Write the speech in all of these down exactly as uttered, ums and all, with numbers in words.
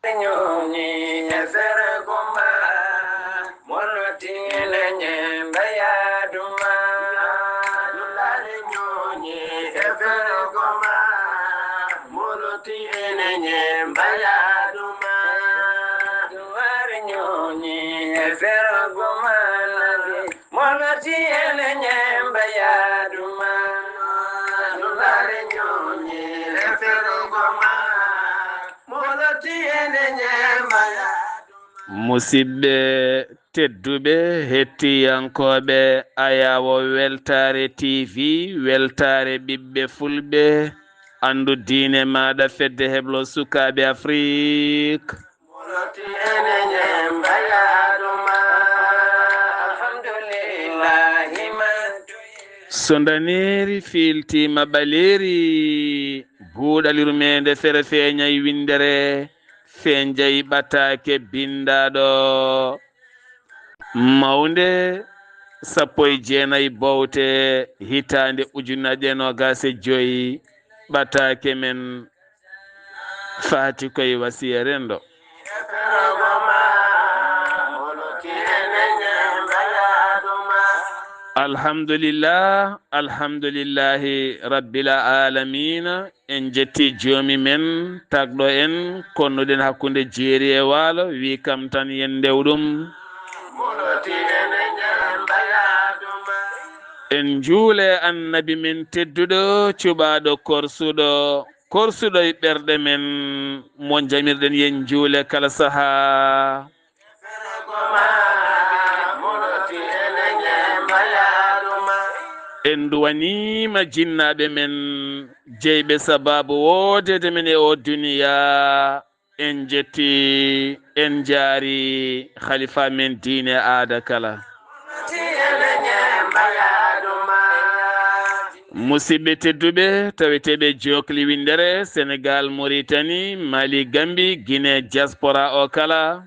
Nyoni e fergo ma, moloti ene nyemba yaduma. Dulare nyoni e fergo ma, moloti ene nyemba yaduma. Dulare nyoni e fergo ma, moloti ene nyemba yaduma. Dulare nyoni e fergo ma, Musidɓe tedduɓe, hettiyankooɓe Ayawo Weltaare T V, weltaare ɓiɓɓe fulɓe, anndu diine maaɗa, fedde heblo sukaaɓe Afrik. So ndaneeri fiiltiima ɓaleeri, buuɗal yurmeende fere feeñay winndere, feeñjay ɓataake binndaaɗo mawnde sappo e jeenay bowte, hitaande ujunnaje noogaas e joy, ɓataake men faati koy wasiya renndo. Alhamdulillah, alhamdulillahi rabbil alamina. En jetti joomi men tagɗo en, konnuɗen hakkunde jeeri e waalo, wi kam tan yen ndew ɗum. En njuule annabi men tedduɗo, cuɓaaɗo korsuɗo, korsuɗo e ɓerɗe men, mo jamirɗen yen njuule kala sahaa. En duwaniima jinnaaɓe men, jeyɓe sabaabu woodeede men e oo duniyaa. En jetti, en jaari khalifa men diine aada kala. Musidɓe tedduɓe, taweteeɓe jokli winndere, Senegal, Mauritanie, Mali, Gambie, Guinée, diaspora o kala.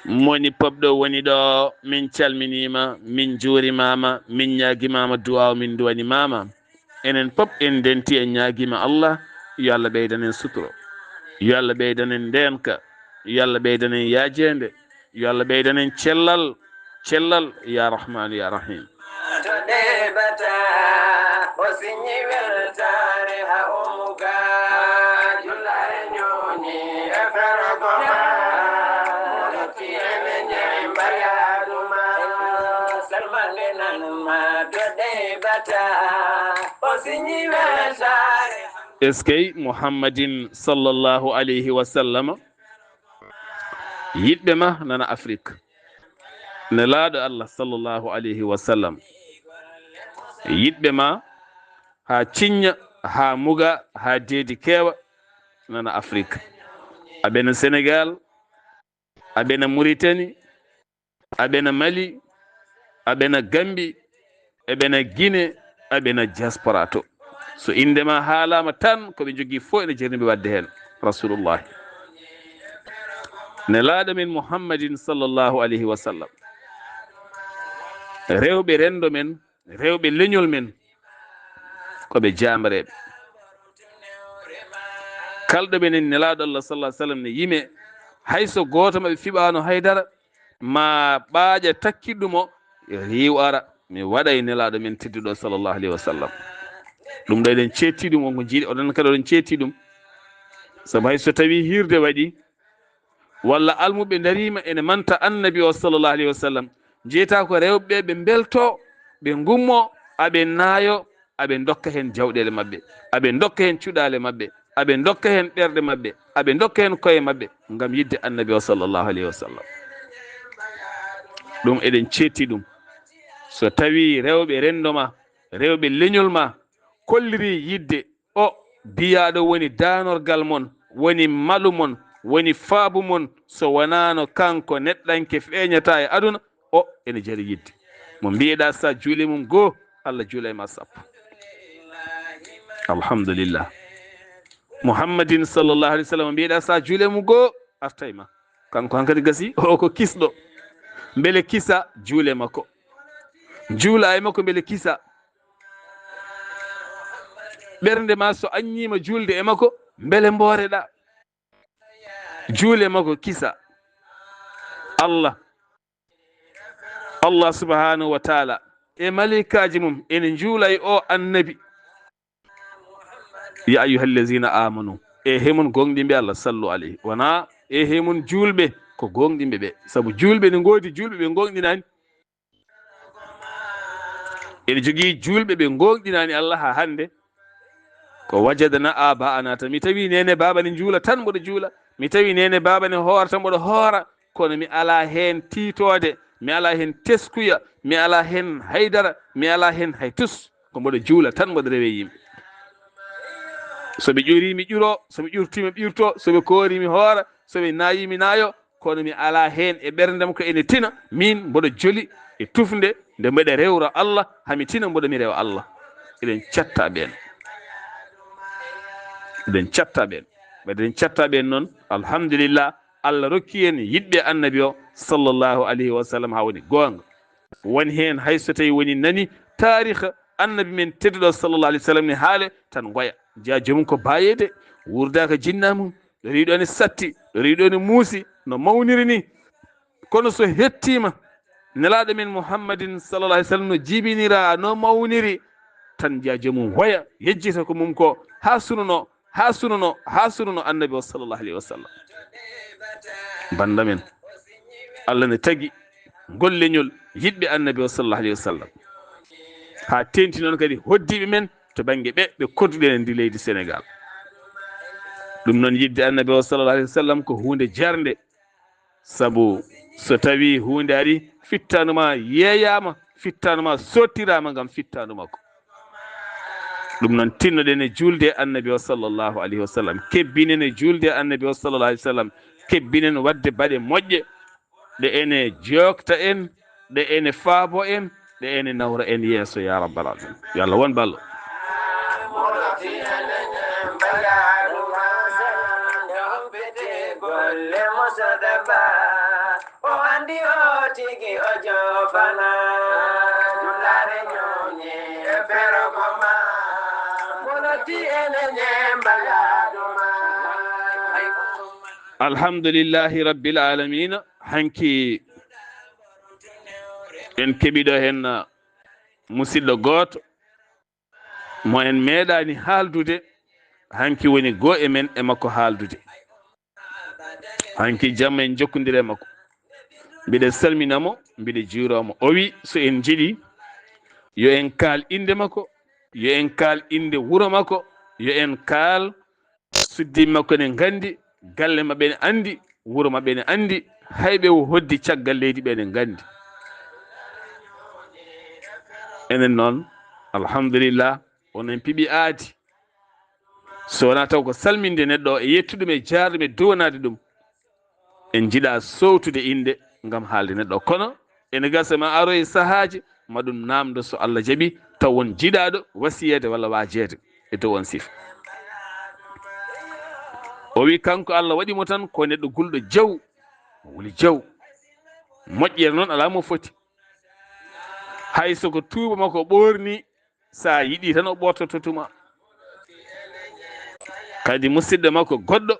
Moni pop ɗo woni ɗo, min calminiima, min njuurimaama, min ñaagimaama duwaaw, min duwanimaama. Enen pop en ndenti, en ñaagiima Allah, yo Allah ɓeydan en suturo, yo Allah ɓeydan en ndeenka, yo Allah ɓeydan en yaajeende, yo Allah ɓeydan en cellal, cellal, ya Rahmaanu, ya Rahim. To ɗeɓata, o siñi weltaare ha o muga, jullaare ñooñi e fergo ma, moɗoti ene ñeemba yaadu ma, salmande nan ma. To ɗeɓata, o siñi weltaare. Eskey Muhammadin sallallahu alayhi wa sallama. Yiɗɓe ma nana Afrik. Nelaaɗo Allah sallallahu alayhi wa sallam. Yiɗɓe ma haa ciñña, haa muga, haa deedi keewa nana Afrik. Aɓe na Senegal, aɓe na Mauritanie, aɓe na Mali, aɓe na Gambie, eɓe na Guinée, aɓe na diaspora to. So innde ma haalaama tan, ko ɓe njogii fof ene jarni ɓe waɗde heen. Rasulullah. Nelaaɗo men Muhammadin sallallahu alayhi wa sallam. Rewɓe renndo men, rewɓe leñol men, ko ɓe jaamreeɓe. Kalɗo ɓe nani Nelaaɗo Allah sallallahu alayhi wa sallam ne yime, hay so gooto maɓɓe fiɓaano hay dara, ma ɓaaƴa takkiɗɗo mo, riiw ara, mi waɗa e Nelaaɗo men tedduɗo sallallahu alayhi wa sallam. Ɗum ɗo eɗen ceetti ɗum, on ko jiiɗi, oɗon kadi oɗon ceetti ɗum. Sabu hay so tawii hiirde waɗi, walla almuɓe ndariima ene manta annabi o sallallahu alayhi wa sallam, njeyta ko rewɓe ɓe, ɓe mbelto, ɓe ngummo, aɓe naayo, aɓe ndokka heen jawɗeele maɓɓe, aɓe ndokka heen cuɗaale maɓɓe, aɓe ndokka heen ɓerɗe maɓɓe, aɓe ndokka heen koye maɓɓe, ngam yiɗde annabi o sallallahu alayhi wa sallam. Ɗum eɗen ceetti ɗum. So tawii rewɓe renndo ma, rewɓe leñol ma, kolliri yiɗde, o biyaaɗo woni daanorgal mon, woni malu mon, woni faabu mon, so wonaano kanko neɗɗanke feeñata e aduna, o ene jari yiɗde. Mo mbiyeɗa sa juule mum goo, Allah juula e ma sappo. Alhamdulillah. Muhammadin sallallahu alayhi wa sallam, mbiyeɗa sa juule mum goo, arta e ma. Kanko hankadi gasi, o ko kisɗo. Mbele kisa juule makko. Juula e makko mbele kisa. Ɓernde ma so aññiima juulde e makko, mbele mbooreɗaa? Juule makko kisa. Allah, Allah subhanahu wa taala e malaikaaji mum ene njuula e o annabi. Ya ayyuhallazina amanu, e he mon gonɗinɓe Allah, sallu alayhi. Wona e he mon juulɓe, ko gonɗinɓe ɓe. Sabu juulɓe ne ngoodi juulɓe ɓe gonɗinani. Ene jogii juulɓe ɓe gonɗinani Allah haa hannde. Ko wajadna aba'ana tan. Mi tawi nene baaba ne juula tan mboɗo juula. Mi tawi nene baaba ne hoora tan mboɗo hoora. Kono mi alaa heen tiitoode, mi alaa heen teskuya, mi alaa heen haydara, mi alaa heen hay tus. Ko mboɗo juula tan mboɗo rewe yimɓe. So ɓe ƴurii mi ƴuro, so ɓe ƴurtii mi ƴurto, so ɓe koori mi hoora, so ɓe naayi mi naayo. Kono mi alaa heen e ɓerndam ko ene tina, miin mboɗo joli e tufnde nde mbeɗa rewra Allah, hami tina mboɗo mi rewa Allah. Eɗen catta ɓeen. Eɗen catta ɓeen. Mbeɗen catta ɓeen noon, alhamdulillah, Allah rokki en yiɗɓe annabi o, sallallahu alayhi wa sallam, haa woni goonga. Won heen hay so tawi woni nani taarikh annabi men tedduɗo, sallallahu alayhi wa sallam, ne haale tan ngoya. Jeya joomum ko baayeede, wuurdaaka jinna mum, ɗo riiɗo ne satti, ɗo riiɗo ne muusi, no mawniri ni. Kono so hettiima Nelaaɗo men Muhammadin, sallallahu alayhi wa sallam, no jibinira, no mawniri, tan jeya joomum woya, yejjita ko mum ko, haa sunono, haa sunono, haa sunono annabi o, sallallahu alayhi wa sallam. Bannda men, Allah ne tagi ngol leñol yiɗɓe annabi o, sallallahu alayhi wa sallam. Haa teenti noon kadi hoddiiɓe men to bannge ɓe, ɓe kodduɗen e ndi leydi Senegal. Ɗum noon, yiɗde annabi o, sallallahu alayhi wa sallam, ko huunde jarnde. Sabu so tawi huunde ari, fittaandu ma yeeyaama, fittaandu ma sottiraama ngam fittaandu makko. Ɗum noon, tinnoɗen e juulde e annabi o, sallallahu alayhi wa sallam. Kebbinen e juulde e annabi o, sallallahu alayhi wa sallam. Kebbinen waɗde baɗe moƴƴe, ɗe ene jookta en, ɗe ene faabo en, ɗe ene nawra en yeeso, ya rabbal alamin. Yo Allah won ballo. Golle Mustafa, o andi o tigi o jofana. Nulare nyonyi e pero goma. Moloti ene nyemba ya duma. Alhamdulillahi rabbil alamina. Hanki en keɓiɗo heen musidɗo gooto mo en meeɗaani haaldude, hanki woni goo e men e makko haaldude. Hanki jamma en jokkondire e makko. Mbiɗa salmina mo, mbiɗa juuroo mo. O wi so en njiɗi, yo en kaal innde makko, yo en kaal innde wuro makko, yo en kaal suddiiɓe makko ne nganndi, galle maɓɓe ne anndi, wuro maɓɓe ne anndi, hay ɓe o hoddi caggal leydi ɓe ne nganndi. Enen noon, alhamdulillah, onon piɓi aadi. So wonaa taw ko salminde neɗɗo o e yettude ɗum e jaarde ɗum e duwanaade ɗum. En njiɗaa sowtude innde ngam haalde neɗɗo. Kono ene gasa ma aro e sahaaji ma ɗum naamndo so Allah jaɓi, taw won jiɗaaɗo wasiyeede walla waajeede e dow on sifa. O wi kanko Allah waɗi mo tan ko neɗɗo gulɗo jaw, wuli jaw. Moƴƴere noon alaa mo foti. Hay so ko tuuba makko ɓoorni, sa yiɗi tan o ɓortoto tuma. Kadi musidɗo makko goɗɗo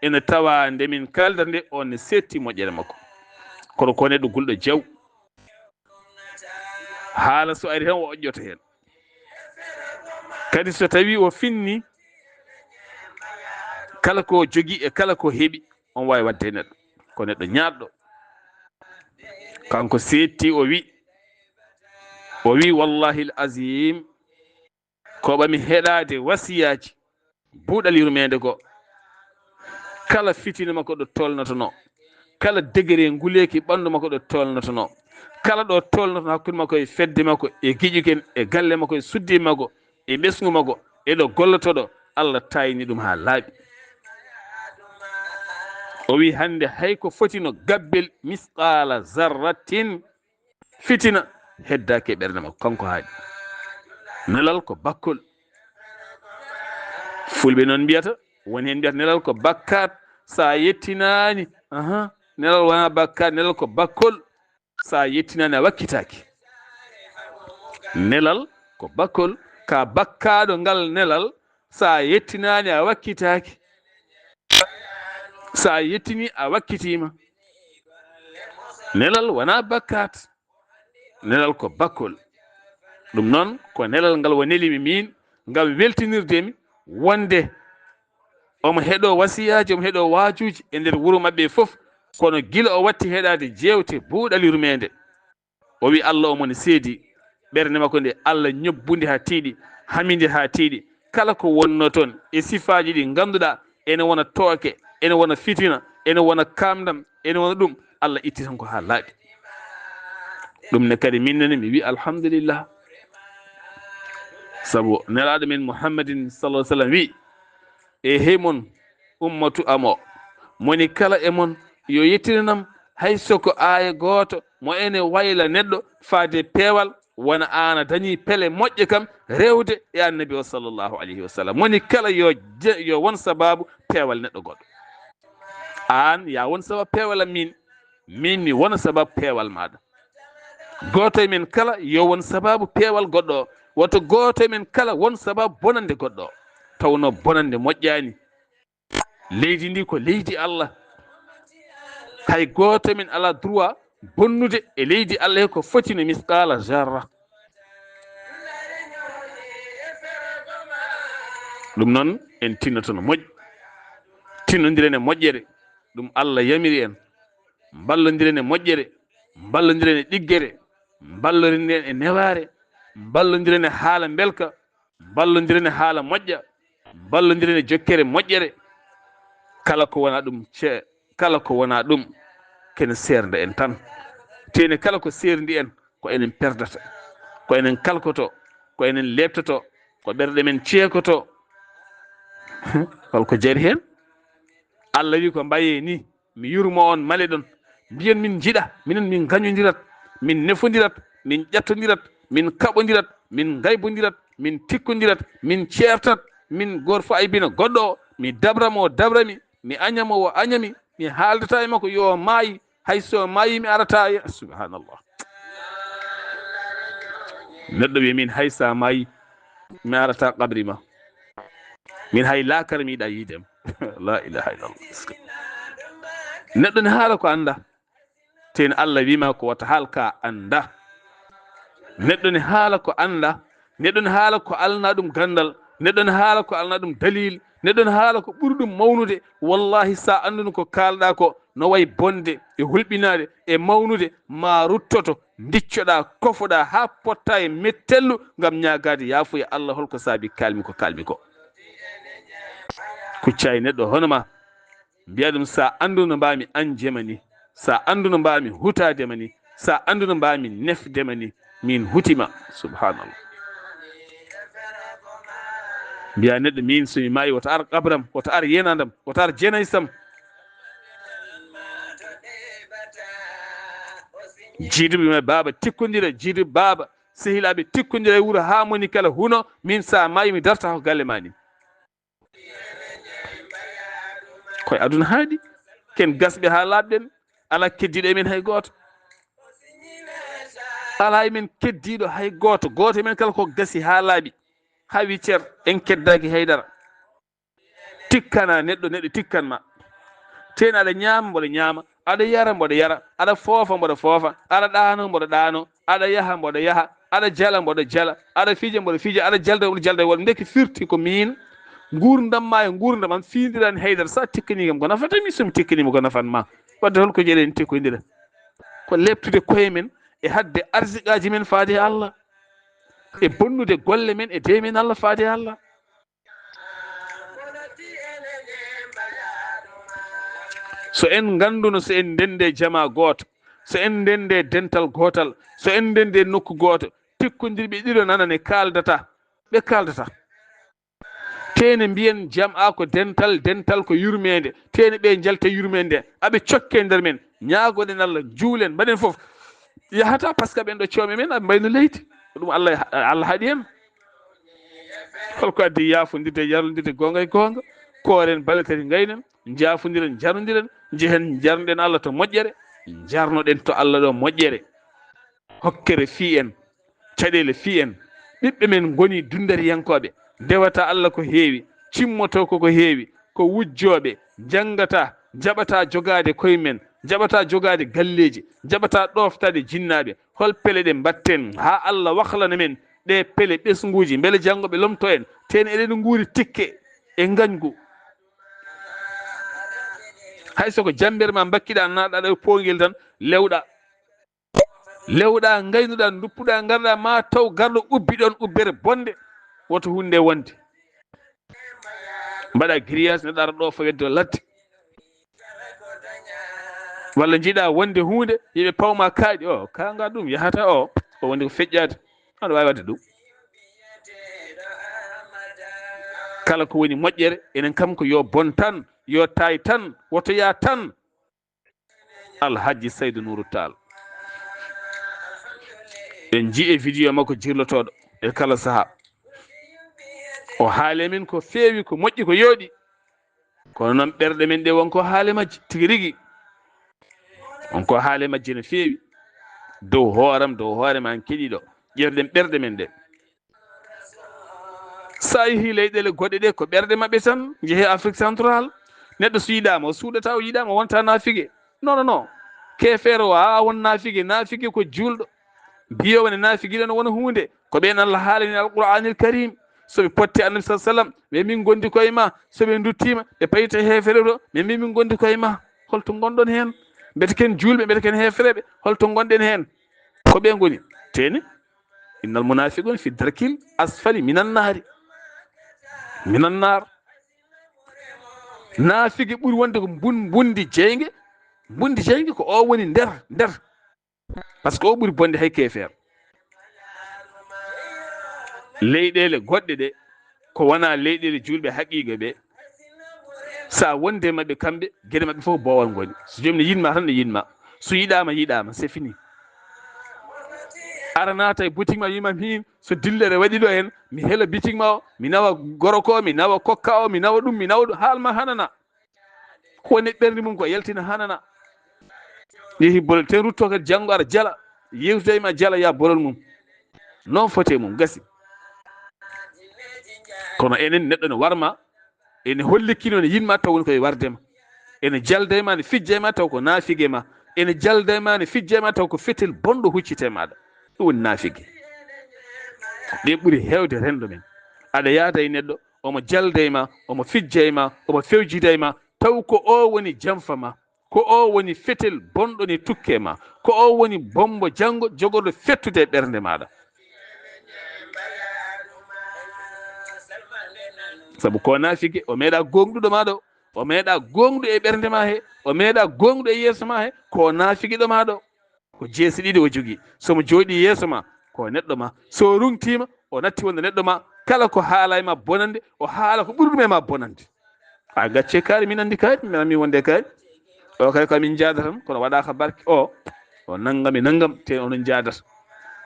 ene tawa nde min kalda nde, on ne seetti moƴƴere makko. Kono ko neɗɗo gulɗo jaw. Haala so ari tan o oƴƴoto heen. Kadi so tawi o finni kala ko jogii e kala ko heɓi, on waawi waɗde e neɗɗo. Ko neɗɗo ñaaɗɗo. Kanko seetti o wi, o wi, "Wallahi al azim, ko ɓami heɗaade wasiyaaji buuɗal yurmeende ko, kala fitina makko ɗo tolnotono, kala degere nguleeki ɓanndu makko ɗo tolnotono, kala ɗo tolnotono hakkunde makko e fedde makko, e giƴuken, e galle makko, e suddi makko, e ɓesngu makko, e ɗo gollotoɗo, Allah tayni ɗum haa laaɓi." O wi, "Hannde hay ko fotino gabbel misqaala zarratin fitina heddaaki e ɓernde makko, kanko haaɗi." Nelal ko bakkol. Fulɓe noon mbiyata, woni heen mbiyata nelal ko bakkaat, sa yettinaani, aha, nelal wonaa bakkaat, nelal ko bakkol. Sa yettinaani a wakkitaaki. Nelal ko bakkol, ka bakkaaɗo ngal nelal, So a yettinaani, a wakkitaaki. So a yettinii, a wakkitiima. Nelal wonaa bakkaat. Nelal ko bakkol. Ɗum noon, ko nelal ngal o neli mi miin, ngam weltinirde mi wonde omo heɗoo wasiyaaji, omo heɗoo waajuuji e nder wuro maɓɓe fof. Kono gila o watti heɗaade jeewte buuɗal yurmeende, o wi Allah omo ne seedi ɓernde makko nde, Allah ñobbude haa tiiɗi, hamide haa tiiɗi. Kala ko wonnoo toon e sifaaji ɗi ngannduɗaa ene wona tooke, ene wona fitina, ene wona kaamndam, ene wona ɗum, Allah itti tan ko haa laaɓi. Ɗum ne kadi min nene mi wi alhamdulillah. Sabu Nelaaɗo men Muhammadin sallallahu alaihi wasallam wi, "E hey mon ummatu am o, moni kala e mon yo yettinanam hay so ko aaya gooto mo ene wayla neɗɗo faade peewal, wona aan a dañi pele moƴƴe kam rewde e Annabi o sallallahu alaihi wasallam. Moni kala yo je-, yo won sababu peewal neɗɗo goɗɗo. Aan ya won sababu peewal am min, min mi wona sababu peewal maaɗa. Gooto e men kala yo won sababu peewal goɗɗo o. Woto gooto e men kala won sababu bonande goɗɗo o. Tawno bonande moƴƴaani. Leydi ndi ko leydi Allah. Hay gooto e men alaa droit bonnude e leydi Allah he ko foti no misqaala zarra." Ɗum noon, en tinnoto no moƴƴi. Tinnondiren e moƴƴere. Ɗum Allah yamiri en. Mballondiren e moƴƴere. Mballondiren e ɗiggere. Mballondiren e newaare. Mballondiren e haala mbelka. Mballondiren e haala moƴƴa. Mballondiren e jokkere moƴƴere. Kala ko wona ɗum ce-, kala ko wona ɗum, ken seernda en tan. Tene kala ko seerndi en, ko enen perdata, ko enen kalkoto, ko enen leeptoto, ko ɓerɗe men ceekoto. Holko jari heen? Allah wi ko mbaye ni, mi yurmo on, male ɗon. Mbiyen min njiɗa, minen min ngañodirat, min nefondirat, min ƴettondirat, min kaɓondirat, min ngaybondirat, min tikkondirat, min ceertat, min goor fof aybina goɗɗo o, mi dabra mo o dabra mi, mi aña mo o aña mi, mi haaldata e makko yo o maayi, hay so maayi mi arata e, subhanallah. Neɗɗo wiya min hay sa maayi mi arata qabri ma. Min hay laakara mi yiɗa yiidem. La ilaha illallah. Neɗɗo ne haala ko annda. Ten Allah wima ko wata haal ka annda. Neɗɗo ne haala ko annda. Neɗɗo ne haala ko alna ɗum gandal. Neɗɗo ne haala ko alna ɗum dalil. Neɗɗo ne haala ko ɓuri ɗum mawnude. Wallahi, sa annduno ko kaalɗa ko no way bonde e hulɓinaade e mawnude, ma ruttoto, diccoɗa, kofoɗa ha potta e mettellu ngam ñaagaade yaafuya Allah. Holko saabi kalmi ko kalmi ko? Kuccay neɗɗo hono ma. Mbiya ɗum, sa annduno mbami anjema ni, sa annduno mbami hutaadema ni, sa annduno mbami nefdema ni, min hutima. Subhanallah. Mbiya neɗɗo, min so mi maayi, woto ar qabram, woto ar yenadam, woto ar jenaysam. Jiiduɓe ma baaba tikkondira, jiiduɓe baaba, sehilaaɓe tikkondira e wuro, ha moni kala huno, min sa maayi mi darta ko galle ma ni. Koye aduna haaɗi, ken gasɓe ha laaɓɗen, ala keddiɗo e men hay gooto. Ala e men keddiɗo hay gooto, gooto e men kala ko gasi ha laaɓi, ha wi cer, en keddaki haydara. Tikkana neɗɗo, neɗɗo tikkan ma. Ten aɗa ñaama, mboɗo ñaama, aɗa yara, mboɗo yara, aɗa foofa, mboɗo foofa, aɗa ɗaano, mboɗo ɗaano, aɗa yaha, mboɗo yaha, aɗa jala, mboɗo jala, aɗa fija, mboɗo fija, aɗa jalda, mboɗo jalda. Won ndeke firti ko min, nguurndam ma e nguurndam am fiindirani haydara. Sa tikkani kam ko nafata mi, so mi tikkani mo ko nafan ma. Wadde holko jeɗen tikkodira? Ko leptude koye men e hadde arsiqaaji men faade e Allah, e bonnude golle men e deemen Allah faade e Allah. So en ngannduno, so en ndende jama gooto, so en ndende dental gootal, so en ndende nokku gooto, tikkondirɓe ɗiɗo nana ne kaaldata, ɓe kaaldata. Tene mbiyen jam a ko dental, dental ko yurmeende. Tene ɓe njalta yurmeende nde. Aɓe cokke nder men. Ñaagoɗen Allah, njuulen, mbaɗen fof. Yahata, parce que ɓen ɗo coome men, aɓe mbayno leydi. Ko ɗum Allah, Allah haɗi en. Holko addi yaafondirde, yarlondirde, goonga e goonga? Kooren balɗe tati, ngaynen, njaafondiren, njarnodiren, njehen, njarnoɗen Allah to moƴƴere, njarnoɗen to Allah ɗo moƴƴere. Hokkere fii en, caɗeele fii en. Ɓiɓɓe men ngoni dundariyankooɓe, Ndewata Allah ko heewi, cimmoto ko ko heewi, ko wujjooɓe, njanngata, njaɓata jogaade koye men, njaɓata jogaade galleeji, njaɓata ɗooftaade jinnaaɓe. Hol pele ɗe mbaɗten haa Allah waklana men ɗee pele ɓesnguuji, mbele janngo ɓe lomto en? Tee eɗen nguuri tikke e ngañgu. Hay so ko jammbere ma mbakkiɗa, naatɗa ɗo e poongel tan, lewɗa. Lewɗa, ngaynuɗa, nduppuɗa, ngarɗa, ma taw garɗo ubbi ɗon ubbere bonde. Woto huunde wonde. Mbaɗa grillage, neɗɗo ara ɗo fo weddo ladde. Walla njiɗa wonde huunde, yimɓe pawma kaaɗi. O, kaanga ɗum yahata o, o wonde ko feƴƴaade. Aɗa waawi waɗde ɗum. Kala ko woni moƴƴere, enen kam ko yo bon tan, yo taay tan, woto yaa tan. Alhaji Saydu Nuuru Taal. En nji'i e video makko jirlotooɗo e kala saha. O haali min ko feewi, ko moƴƴi, ko yooɗi. Kono noon ɓerɗe men ɗe won ko haale majje tigi rigi. Won ko haale majje no feewi. Dow hooram, dow hoore ma an keɗiiɗo. Ƴeewɗen ɓerɗe men ɗe. So a yehii leyɗeele goɗɗe ɗe, ko ɓerɗe maɓɓe tan, njehee Afrique Central. Neɗɗo so yiɗaama, o suuɗata, o yiɗaama, o wonta naafige. Non, non, non. Keefeero o, a won naafige, naafige ko juulɗo. Biyo woni naafigiɗo no wona huunde. Ko ɓeen Allah haalani Alqur'aanil Kariim. So ɓe potti Annabi sallallaahu alayhi wa sallam, ɓe min ngondi koye ma. So ɓe nduttiima, ɓe payta heefereɓe to, ɓe mbi min ngondi koye ma. Holto ngonɗon heen? Mbete ken juulɓe, mbete ken heefereɓe, holto ngonɗen heen? Ko ɓe ngoni? Teeni. Innal munaafiqiina fi darkil asfali minan naari. Minan naar. Naafige ɓuri wonde ko mbun-, mbundi jeynge. Mbundi jeynge ko o woni nder, nder. Par ce que o ɓuri bonde hay keefeero. Leyɗeele goɗɗe ɗe, ko wona leyɗeele juulɓe haqiiqa ɓe, so a wonde maɓɓe kamɓe, geɗe maɓɓe fof boowal ngoni. So joom ne yiɗma tan ne yiɗma. So yiɗaama, yiɗaama, c'est fini. Ara naata e boutique ma, wiima miin, so dillere waɗi ɗo heen, mi hela boutique ma o, mi nawa goroko o, mi nawa kokka o, mi nawa ɗum, mi nawa ɗum, haalma hanana. Ko woni ɓernde mum ko yaltina hanana. Yehi bolol, te rutto kadi janngo ara jala. Yewtida e ma jala, ya bolol mum. Noon foti e mum, gasi. Kono enen neɗɗo ne warma, ene hollikino ne yiɗma taw woni koye warde ma. Ene jalda e ma, ne fijja e ma taw ko naafige ma. Ene jalda e ma, ne fijja e ma taw ko fetel bonɗo huccite maaɗa. Ɗum woni naafige. Ɗe ɓuri heewde renndo men. Aɗa yaada e neɗɗo, omo jalda e ma, omo fijja e ma, omo fewjida e ma, taw ko o woni jamfa ma, ko o woni fetel bonɗo ne tukke ma, ko o woni bombo janngo jogorɗo fettude e ɓernde maaɗa. Sabu ko naafige, o meeɗa gooŋɗuɗo ma ɗo, o meeɗa gooŋɗu e ɓernde ma he, o meeɗa gooŋɗu e yeeso ma he, ko naafige ɗo ma ɗo. Ko jeese ɗiɗi o jogii. So mo jooɗii yeeso ma, ko neɗɗo ma. So o ruŋtiima, o natti wonde neɗɗo ma. Kala ko haala e ma bonande, o haala ko ɓuri ɗum e ma bonande. A gacce kaari, min anndi kaari, min anndi wonde kaari. O kadi ko amin njaada tan, kono waɗaaka barke. O, o nanngam e nanngam, te onon njaadata.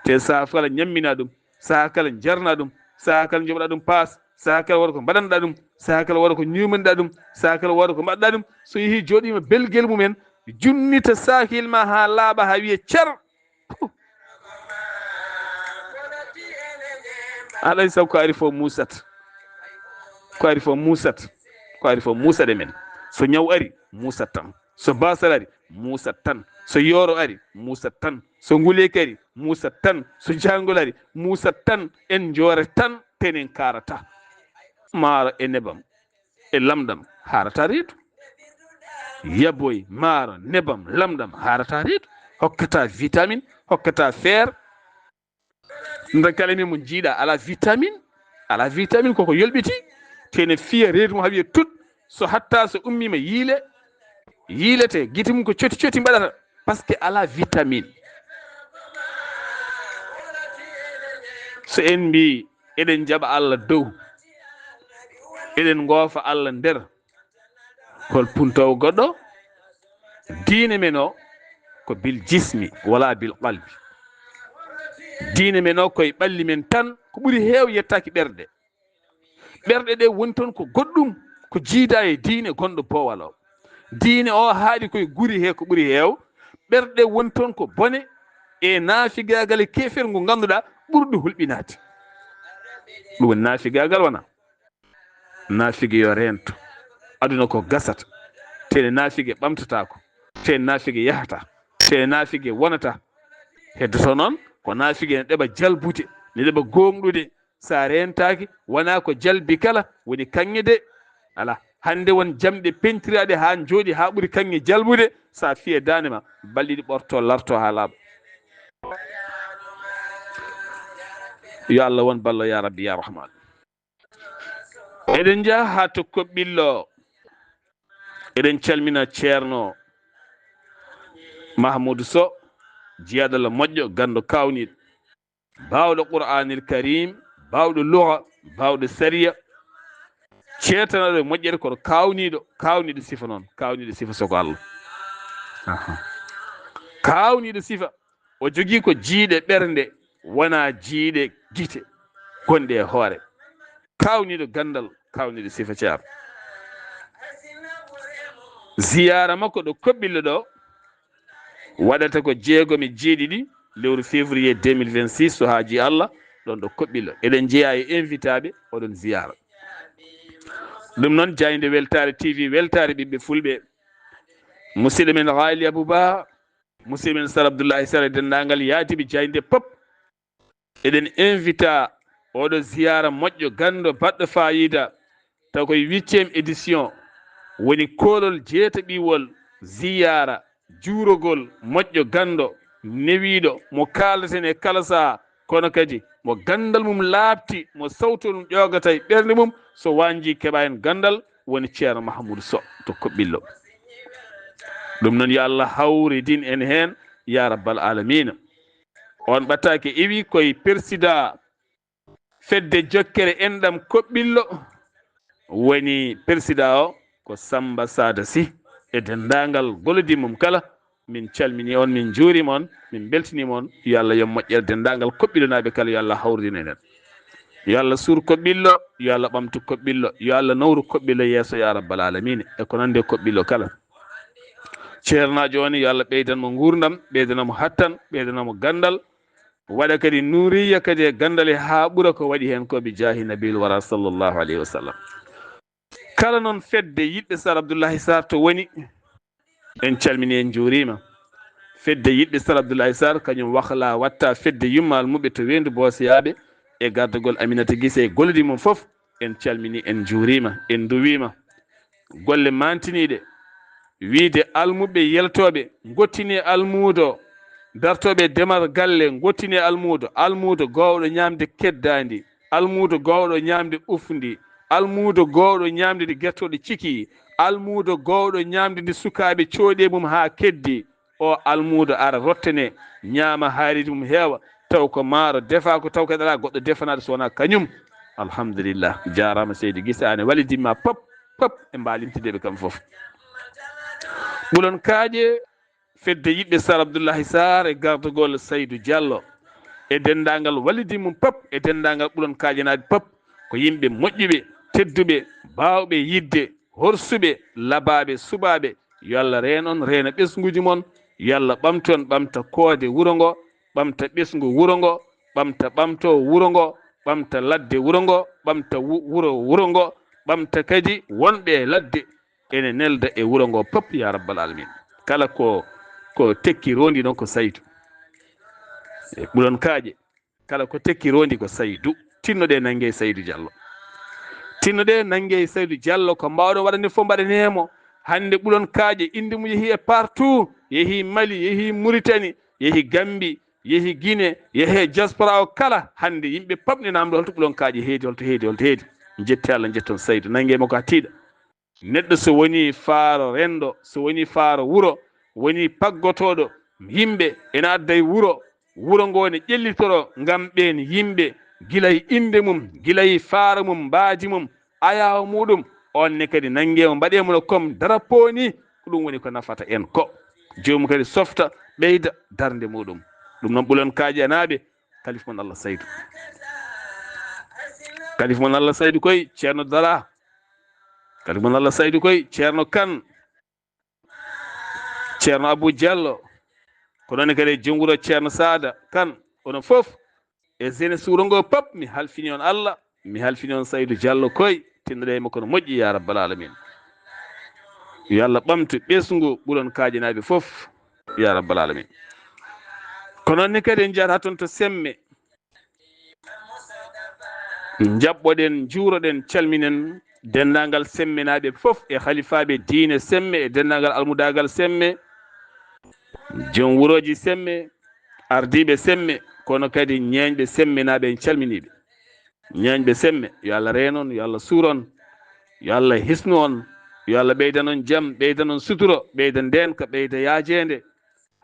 Te sahaa kala ñammina ɗum, sahaa kala njarna ɗum, sahaa kala njoɓɗa ɗum paas, sahaa kala wooda ko mbaɗanɗa ɗum, sahaa kala wooda ko ñuumanɗa ɗum, sahaa kala wooda ko mbaɗɗa ɗum. So yehii jooɗiima belgel mum en, junnita saakil ma haa laaɓa, haa wiya cer. Alay sabu ko ari fof muusat. Ko ari fof muusat. Ko ari fof muusat e men. So ñaw ari, muusat tan. So baasal ari, muusat tan. So yooro ari, muusat tan. So nguleeki ari, muusat tan. So jaangol ari, muusat tan. En njoorat tan, tenen kaarata. Maaro e nebam e lamɗam haarata reedu. Yaboy, maaro, nebam, lamɗam haarata reedu. Hokkata vitamine, hokkata fer. Nda kala min mo jiiɗa ala vitamine, ala vitamine koko yolɓiti. Tene fiya reedu mo haa wiya tut. So hatta so ummiima yiile, yiilete, gite mum ko coti coti mbaɗata. Par ce que ala vitamine. So en mbi eɗen njaɓa Allah dow, eɗen ngoofa Allah nder, hol puntoowo goɗɗo? Diine men o ko bil jismi wala bil qalbi. Diine men o koye ɓalli men tan, ko ɓuri heew yettaaki ɓerɗe. Ɓerɗe ɗe woni toon ko goɗɗum, ko jiida e diine gonɗo boowal o. Diine o haaɗi koye guri he ko ɓuri heew. Ɓerɗe woni toon ko bone e naafigaagal e keefeer ngu ngannduɗaa ɓurɗo hulɓinaade. Ɗum woni naafigaagal wona. Naafige yo reento. Aduna ko gasata. Tene naafige ɓamtataako. Tene naafige yahata. Tene naafige wonata. Heddoto noon ko naafige ne ɗeɓa jalbude, ne ɗeɓa gooŋɗude. So a reentaaki, wonaa ko jalbi kala woni kaŋŋe de. Alaa. Hannde won jamɗe pentiraaɗe haa njooɗi, haa ɓuri kaŋŋe jalbude. So a fiye daande ma, balɗe ɗiɗi ɓorto, larto haa laaɓa. Yo Allah won ballo, ya Rabbi, ya Rahman. Eɗen njaha haa to Koɓɓillo. Eɗen calmina Ceerno Mahmoud Sow, jiyaaɗo Allah moƴƴo, ganndo kaawniiɗo. Baawɗo Qur'aanil Kariim, baawɗo luga, baawɗo sariya. Ceertanaɗo e moƴƴere kono kaawniiɗo, kaawniiɗo sifa noon, kaawniiɗo sifa so ko Allah. Aha. Kaawniiɗo sifa. O jogii ko jiiɗe ɓernde, wonaa jiiɗe gite gonɗe e hoore. Kaawniiɗo ganndal, kaawniiɗo sifa, Ceerno. Ziyaara makko ɗo Koɓɓillo ɗo waɗata ko jeegomi jeeɗiɗi lewru février deux mille vingt-six, so haajii Allah, ɗoon ɗo Koɓɓillo. Eɗen njeyaa e invitaaɓe oɗon ziyaara. Ɗum noon, jaaynde weltaare T V, weltaare ɓiɓɓe fulɓe. Musidɗo men Haali Abuba, musidɗo men Sar Abdullahi Sar e denndaangal yaadiiɓe jaaynde pop. Eɗen invita oɗo ziyaara moƴƴo ganndo baɗɗo faayiida, taw koye huitième édition, woni koolol jeetaɓiwol ziyaara juurogol moƴƴo ganndo newiiɗo mo kaaldaten e kala sahaa, kono kadi mo ganndal mum laaɓti, mo sawto ɗum ƴoogata e ɓernde mum, so wañjii keɓa heen ganndal, woni Ceerno Mahamuudu Sow to Koɓɓillo. Ɗum noon, yo Allah hawridin en heen, ya rabbal aalamiina. On ɓataake iwi koye persidaa fedde jokkere enɗam Koɓɓillo, woni persidaa o ko Sammba Saada Sih e denndaangal golodi mum kala. Min calminii on, min njuuriima on, min mbeltiniima on. Yo Allah yoɓ moƴƴere denndaangal Koɓɓillonaaɓe kala, yo Allah hawridin en. Yo Allah suur Koɓɓillo, yo Allah ɓamtu Koɓɓillo, yo Allah nawru Koɓɓillo yeeso, ya rabbal aalamiina, e ko nanndi e Koɓɓillo kala. Ceernaajo o ne, yo Allah ɓeydan mo nguurndam, ɓeydana mo hattan, ɓeydana mo ganndal, waɗa kadi nuuriya kadi e ganndale haa ɓura ko waɗi heen ko, bi jaahi Nabiil Wara sallallahu alayhi wa sallam. Kala noon fedde yiɗɓe Sar Abdullahi Sar to woni, en calminii, en njuuriima. Fedde yiɗɓe Sar Abdullahi Sar, kañum wakla watta fedde yumma almuɓe to Weendu Boosiyaaɓe e gardagol Aminata Gise e golodi mum fof, en calminii, en njuuriima, en nduwiima. Golle maantiniiɗe, wiyde almuɓɓe yeltooɓe, ngottinee almuudo, dartooɓe demal galle, ngottinee almuudo, almuudo goowɗo ñaamde keddaandi, almuudo goowɗo ñaamde ufndi, almuudo goowɗo ñaamde ndi gertooɗe ciki, almuudo goowɗo ñaamde ndi sukaaɓe cooɗi e mum haa keddi, o almuudo ara rottane, ñaama haariri mum heewa, taw ko maaro defaa ko, taw kadi alaa goɗɗo defanaade so wonaa kañum. Alhamdulillah, jaaraama seydi Gise, aan e walidimma pop, pop e mbaalimtide ɓe kam fof. Ɓulon kaaƴe, fedde yiɗɓe Sar Abdullahi Sar e gardagol Saydu Jallo e denndaangal walidi mum pop e denndaangal Ɓulon kaaƴenaaɓe pop, ko yimɓe moƴƴuɓe, tedduɓe, baawɓe yiɗde, horsuɓe, labaaɓe, suɓaaɓe. Yo Allah reen on, reena ɓesnguuji mon. Yo Allah ɓamtu on, ɓamta koode wuro ngo, ɓamta ɓesngu wuro ngo, ɓamta ɓamtoowo wuro ngo, ɓamta ladde wuro ngo, ɓamta wu-, wuro wuro ngo, ɓamta kadi wonɓe e ladde ene nelda e wuro ngo pop, ya rabbal alamin. Kala ko, ko tekki rondi noon ko Saydu. E Ɓulon kaaƴe. Kala ko tekki rondi ko Saydu. Tinnoɗe nannge Saydu Jallo. Tinnoɗe nannge Saydu Jallo, ko mbaawɗon waɗande fof mbaɗanee mo. Hannde Ɓulon kaaƴe, innde mum yehii e partout, yehii Mali, yehii Mauritanie, yehii Gambie, yehii Guinée, yehii e diaspora o kala. Hannde yimɓe pop ne namndo holto Ɓulon kaaƴe heedi, holto heedi, holto heedi. Njetti Allah, njetton Saydu. Nannge mo ko a tiiɗa. Neɗɗo so wonii faaro renndo, so wonii faaro wuro, wonii paggotooɗo yimɓe, ene adda e wuro, wuro ngoo ne ƴellitoro ngam ɓeen yimɓe, gila e innde mum, gila e faaro mum, mbaadi mum, ayaawo muuɗum, oon ne kadi nanngee mo, mbaɗee mo no comme drapeau ni, ko ɗum woni ko nafata en ko. Joomum kadi softa, ɓeyda darnde muuɗum. Ɗum noon, Ɓulon kaaƴenaaɓe, Kalifa mon Allah Saydu. Kalifa mon Allah Saydu koy, Ceerno Dara. Kadi mon Allah Saydu koy, Ceerno Kan, Ceerno Abou Diallo, ko noon kadi e junngo Ceerno Saada Kan, onon fof, e jeunesse wuro ngo pop, mi halfini on Allah, mi halfini on Saydu Jallo koy, tinnoɗe e makko no moƴƴi, ya rabbal alamin. Yo Allah ɓamtu ɓesngu ɓuron kaajanaaɓe fof, ya rabbal alamin. Ko noon ne kadi en njahata toon to Semme. Njaɓɓoɗen, njuuroɗen, calminen denndaangal Semmenaaɓe fof e halifaaɓe diine Semme e denndaangal almudaagal Semme, joom wurooji Semme, ardiiɓe Semme, kono kadi ñeeñɓe Semmenaaɓe, en calminii ɓe. Ñeeñɓe Semme, yo Allah reen on, yo Allah suur on, yo Allah hisnu on, yo Allah ɓeydan on jam, ɓeydan on suturo, ɓeyda ndeenka, ɓeyda yaajeende,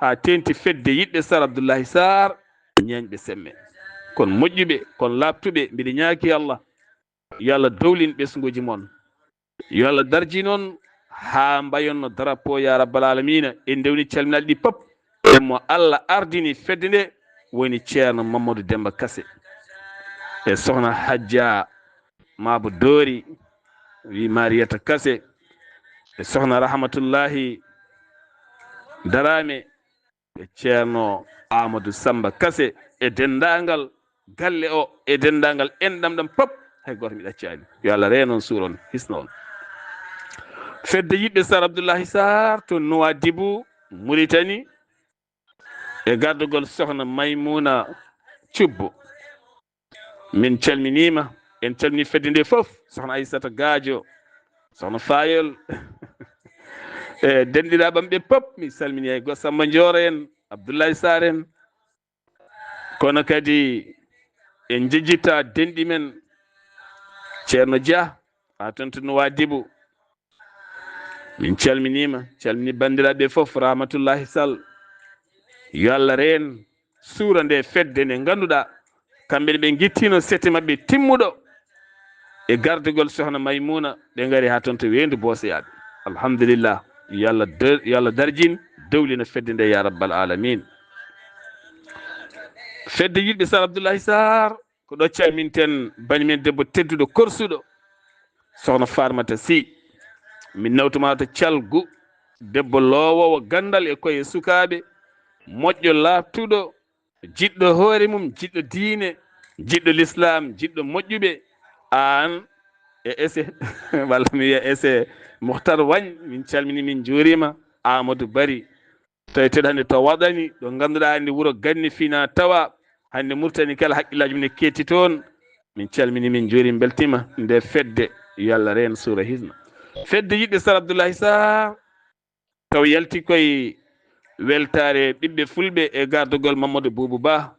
haa teeŋti fedde yiɗɓe Sar Abdullahi Sar, ñeeñɓe Semme. Kon moƴƴuɓe, kon laaɓtuɓe, mbiɗa ñaagii Allah, yo Allah dowlin ɓesnguuji mon. Yo Allah darjin on haa mbayon no drapeau, ya rabbal alamina. En ndewni calminaaɗi ɗi pop. E mo Allah ardini fedde nde woni Ceerno Mamadou Demba Kase. E sohna Hajja Mabo Dori, wi Mariyata Kase. E sohna Rahmatullahi Darame. E Ceerno Amadou Samba Kase e denndaangal galle o, e denndaangal enɗam ɗam pop, hay gooto mi ɗaccaani. Yo Allah reen on, suur on, hisna on. Fedde yiɗɓe Sar Abdullahi Sar to Nouadhibou, Mauritanie, e gardugol sohna Maymuna Cubbo. Min calminiima, en calminii fedde nde fof, sohna Aissata Gadio, sohna Fayol, e denndiraaɓe am ɓe pop, mi salminii hay gooto, Samba Ndioro en, Abdoulaye Sarr en, kono kadi en njejjita denɗi men, Ceerno Dia, haa toon to Nouadhibou. Min calminiima, calmini banndiraaɓe fof, Rahmatullahi Sall. Yo Allah reen suura nde fedde nde ngannduɗaa, kamɓe ne ɓe ngittino sete maɓɓe timmuɗo e gardugol sohna Maymuna, ɓe ngari haa toon to Weendu Booseyaaɓe. Alhamdulillah, yo Allah de-, yo Allah darjin, dowlina fedde nde, ya rabbal alamin. Fedde yiɗɓe Sar Abdullahi Sarr, ko ɗo calminten bani men debbo tedduɗo korsuɗo, sohna Farmata Sy. Min nawtuma to Calgu, debbo loowoowo ganndal e koye sukaaɓe, moƴƴo laaɓtuɗo, jiɗɗo hoore mum, jiɗɗo diine, jiɗɗo lislaam, jiɗɗo moƴƴuɓe. Aan e ese, walla mi wiya ese Muhtar Wañ, min calmini, min njuurima. Amadou Bari, tawi teɗ hannde to waɗani, ɗo ngannduɗaa hannde wuro ganni fina tawa, hannde Mauritanie kala haqqillaaji mum ne keetti toon. Min calmini, min njuuri, beltima nde fedde, yo Allah reen suura hisna. Fedde yiɗɓe Sar Abdoulahi Sarr, taw yalti koye weltaare ɓiɓɓe fulɓe e gardugol Mamadou Boubou Ba,